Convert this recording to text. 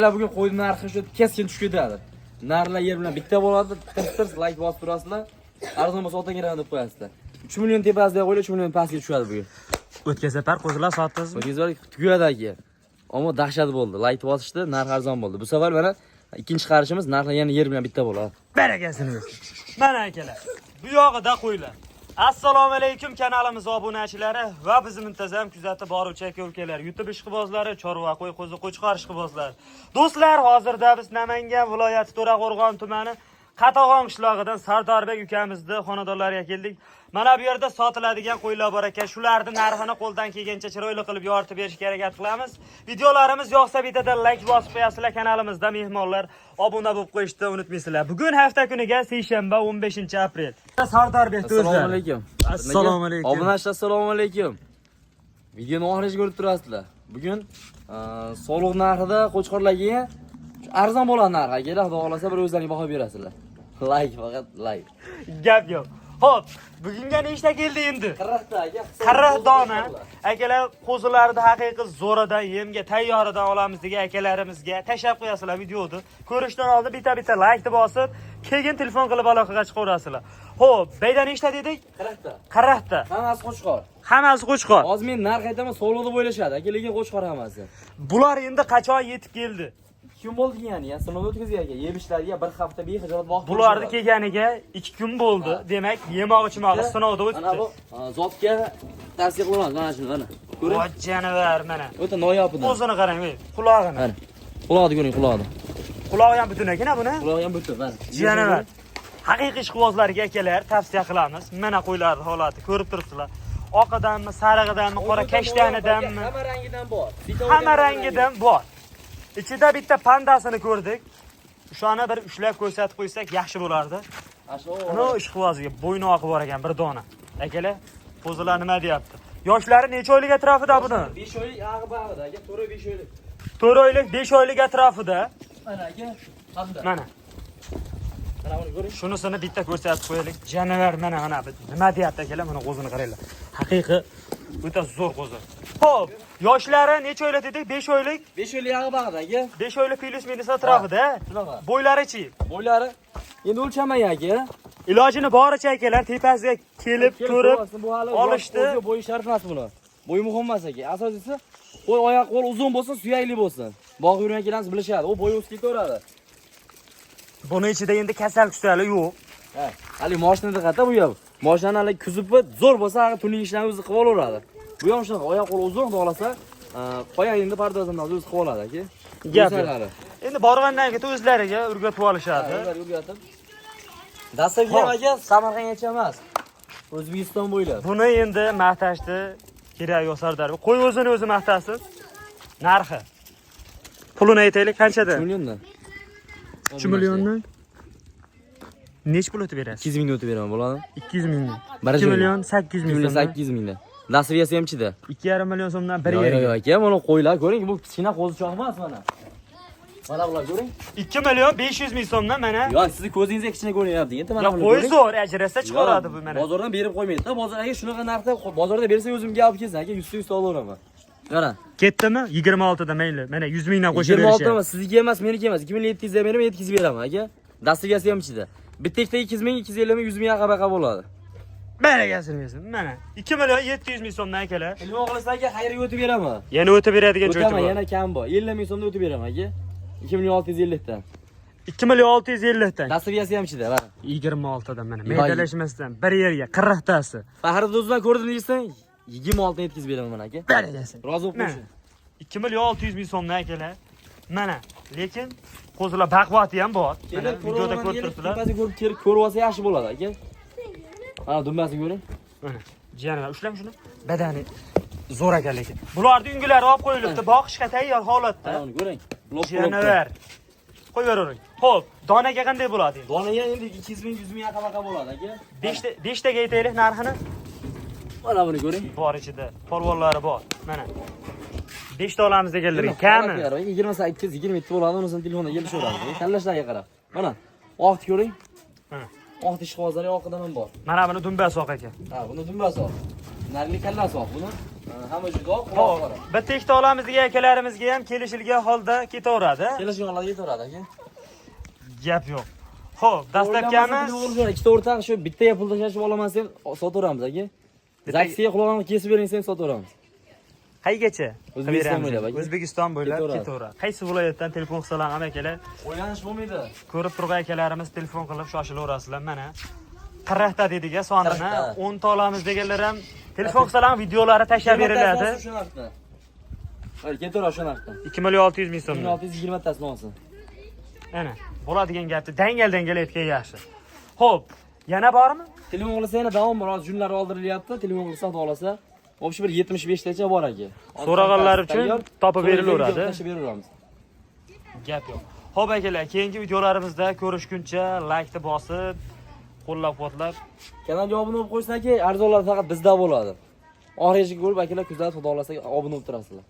Bugun qo'yni narxi shu keskin tushib ketadi. Narxlar yer bilan bitta bo'ladi. Tirs tirs layk bosib turasizlar. Arzon bo'lsa otanglar deb qo'yasizlar. 3 million tepasida qo'ylar, 3 million pastga tushadi bugun. O'tgan safar qo'zilar sotdingizmi? O'tgan safar tugadi aka. Ammo dahshat bo'ldi. Layk bosishdi, narx arzon bo'ldi. Bu safar mana ikkinchi qarishimiz, narxlar yana yer bilan bitta bo'ladi. Barakasini bersin. Mana akalar. Bu yog'ida qo'ylar. Assalomu alaykum kanalimiz obunachilari va bizni muntazam kuzatib boruvchi aka-ukalar, YouTube ishqibozlari, chorva, qo'y, qo'zi, qo'chqor ishqibozlari. Do'stlar, hozirda biz Namangan viloyati To'raqo'rg'on tumani Qatag'on qishlog'idan Sardorbek ukamizni xonadonlariga keldik. Mana bu yerda sotiladigan qo'ylar bor ekan. Shularning narxini qo'ldan kelgancha chiroyli qilib yoritib berishga harakat qilamiz. Videolarimiz yoqsa bittadan like bosib qo'yasizlar, kanalimizda mehmonlar obuna bo'lib qo'yishni unutmaysizlar. Bugun hafta kuniga seshanba, 15-aprel. Sardorbek Assalomu do'stlar. alaykum. Assalomu alaykum. Obunachilar, assalomu alaykum. Videoni oxirigacha ko'rib turasizlar. Bugun soliq narxida qo'chqorlarga arzon bo'ladi narx. Akalar, xudo xolasa bir o'zlaring baho berasizlar. Layk, faqat layk. Gap yo'q. Xo'p, bugunga nechta keldi endi? 40 ta aka. 40 dona akalar, qo'zilarni haqiqiy zo'ridan, yemga tayyoridan olamiz degan akalarimizga tashlab qo'yasizlar. Videoni ko'rishdan oldin bitta bitta laykni bosib, keyin telefon qilib aloqaga chiqaverasizlar. Ho'p, bayda nechta dedik? 40 ta. 40 ta. Hammasi qo'chqor. Hammasi qo'chqor. Hozir men narx aytaman, soliq deb o'ylashadi aka, lekin qo'chqor hammasi. Bular endi qachon yetib keldi? 2 kun bo'ldi yani, ya sinov o'tkazgan aka. Yeb ishlariga bir hafta bexijolat vaqt. Bularni kelganiga 2 kun bo'ldi. Demak, yemoq ichmog'i sinovda Mana bu o'tdi. zotga tavsiya qilaman, mana shuni, mana. Ko'ring. Voy janavar, mana. O'ta noyobidan. O'zini qarang, ey, qulog'ini. Mana. Qulog'ini ko'ring, qulog'ini. Qulog'i ham butun ekan buni. Qulog'i ham butun, mana. Janavar. Haqiqiy ishqibozlarga, akalar, tavsiya qilamiz. Mana qo'ylarning holati ko'rib turibsizlar. Oqidanmi, sarig'idanmi, qora kashtanidanmi? Hamma rangidan bor. Hamma rangidan bor. Ichida bitta pandasini ko'rdik. O'shani bir ushlab ko'rsatib qo'ysak yaxshi bo'lardi. Uni ishqiboziga bo'yni oqi bor ekan bir dona. Akalar, qo'zilar nima deyapti? Yoshlari necha oylik atrofida buni? 5 oylik ag'i bag'ida aka, 4 5 oylik. 4 oylik, 5 oylik atrofida. Mana aka, qanda. Mana. Mana buni ko'ring. Shunusini bitta ko'rsatib qo'yaylik. Janavar, mana mana nima deyapti, akalar, buni qo'zini qaranglar. Haqiqiy o'ta zo'r qo'zi. Xo'p, yoshlari necha oylik dedik? 5 oylik. 5 oylik ag'i bag'ida aka. 5 oylik плюс минус atrofida. Shunaqa. Bo'ylarichi? Bo'ylari endi o'lchamang aka. Ilojini boricha, akalar, tepasiga kelib ko'rib bu hali olishdi. O'zi bo'yi shart emas buni. Bo'yi muhim emas aka. Asosiysi qo'y, oyoq qo'l uzun bo'lsin, suyakli bo'lsin. Bog'ib yurgan akalarimiz bilishadi. U bo'yi o'sib ketaveradi. Buni ichida endi kasal kusali yo'q. Ha, hali mashinada qata bu ham. Mashinani hali kuzib zo'r bo'lsa, hali tuning ishlarini o'zi qilib olaveradi. Bu ham shunaqa, oyoq qo'l uzun, xudo xolasa, qoya endi pardozini o'zi qilib oladi aka. Gap yo'q. O'zlari. Endi borgandan keyin o'zlariga o'rgatib olishadi. O'zlari o'rgatib. Dastlabki ham aka Samarqandgacha emas. O'zbekiston bo'ylab. Buni endi maqtashni keragi yo'q, Sardor. Qo'y o'zini o'zi maqtasin. Narxi. Pulini aytaylik, qanchada? 3 milliondan. 3 milliondan. Necha pul o'tib berasiz? 200 mingdan o'tib beraman, bo'ladimi? 200 mingdan. Bir 2 joyga. million 800 2 ming million so'mdan. 800 mingdan. Dastlabki ham ichida. 2,5 million so'mdan bir Yo'q, yerga. yo'q, aka, mana qo'ylar ko'ring, bu kichkina qo'zichoq emas mana. Mana bular ko'ring. 2 million 500 ming so'mdan mana. Yo'q, sizni ko'zingizga kichkina ko'rinyapti. Endi mana Ya buni qo'y ko'ring. zo'r, ajrasa chiqaradi bu mana. Bozordan berib qo'ymaydi-da. Bozor aka shunaqa narxda bozorda bersa o'zimga olib kelsin aka, 100 100 olaveraman. Qara. Ketdimi? 26 da mayli. Mana 100 mingdan qo'shib 26 berishadi. emas, sizniki emas, meniki emas. 2700 ga beraman, yetkazib beraman aka. Dastigasi ham ichida. Bitta ikkita 200 ming, 250 ming, 100 ming aqabaqa bo'ladi. Barakasini bersin. Mana 2 million 700 ming so'mdan, akalar. Telefon qilsa aka, xayrga o'tib beraman. Yana o'tib beradigan joyi O'taman, bor. yana kam bor. 50 ming so'mda o'tib beraman aka. 2 million 650 dan. 2 million 650 dan. Dastigasi ham ichida, mana. 26 dan mana Yo'q. maydalashmasdan bir yerga 40 tasi. Faxriddin o'zidan ko'rdim deysan, 26 dan yetkazib beraman mana aka. Barakasini. Rozi bo'lib Mana qo'ysin. 2 million 600 ming so'mdan, akalar. Mana, lekin qo'zilar baquvvati ham bor. Mana Kelib videoda ko'rib ko'rib turibsizlar. turibsizlar. Ko'rib kelib ko'rib olsa yaxshi bo'ladi aka. Mana dumbasini ko'ring. Mana janavar ushlang shuni. Badani zo'r ekan lekin. Bularni ungilari olib qo'yilibdi, boqishga tayyor holatda. Mana uni ko'ring. Lop lop. Janavar. Qo'yib beravering. Xo'p, donaga qanday bo'ladi endi? Donaga endi 200 ming, 100 ming aqabaqa bo'ladi aka. 5 ta 5 taga aytaylik narxini. Mana buni ko'ring. Bor ichida polvonlari bor. Mana. 5 ta olamiz deganlarga kami. 28, 27 bo'ladi, unisini telefonda kelishaveramiz. Tanlashlarga qarab. Mana oqni ko'ring. Mana. Oq ishqibozlari oqidan ham bor. Mana buni dumbasi oq ekan. Ha, buni dumbasi oq. Narigi kallasi oq buni. Hamma joyda oq, quloq Xo'p, qora. bitta ikkita olamiz degan akalarimizga ham kelishilgan holda ketaveradi. Kelishgan holda ketaveradi aka. Gap yo'q. Xo'p, dastlabkimiz Ikkita o'rtaq shu bittaga pul tashlashib olaman desam sotaveramiz aka. Zaksiga qulog'ini kesib bering desam sotaveramiz. Qaygacha? O'zbekiston bo'ylab aka. O'zbekiston bo'ylab Ketaveradi. ketaveradi. Qaysi viloyatdan telefon qilsalar ham akalar, O'ylanish bo'lmaydi. Ko'rib turgan akalarimiz telefon qilib shoshilaverasizlar mana. 40 ta dedik a sonini, 40 ta. 10 ta olamiz deganlar ham telefon qilsalar ham videolari tashlab beriladi. Shu narxda. Hadi ketaveradi shu narxda. 2 million 600 ming so'mdan. 1620 tasini olsin. Ana, bo'ladigan gapni dangal dangal aytgan yaxshi. Xo'p, yana bormi? Telefon qilsa yana davom bor. Hozir junlar oldirilyapti. Telefon qilsa xudo xohlasa. Общий bir 75 tacha bor aka. So'rag'anlar uchun topib berilaveradi. Tashlab beraveramiz. Gap yo'q. Xo'p akalar, keyingi videolarimizda ko'rishguncha laykni bosib, qo'llab-quvvatlab Kanalga obuna bo'lib qo'ysin aka, arzonlar faqat bizda bo'ladi. Oxirigacha ko'rib akalar kuzatib, xudo xohlasa obuna bo'lib turasizlar.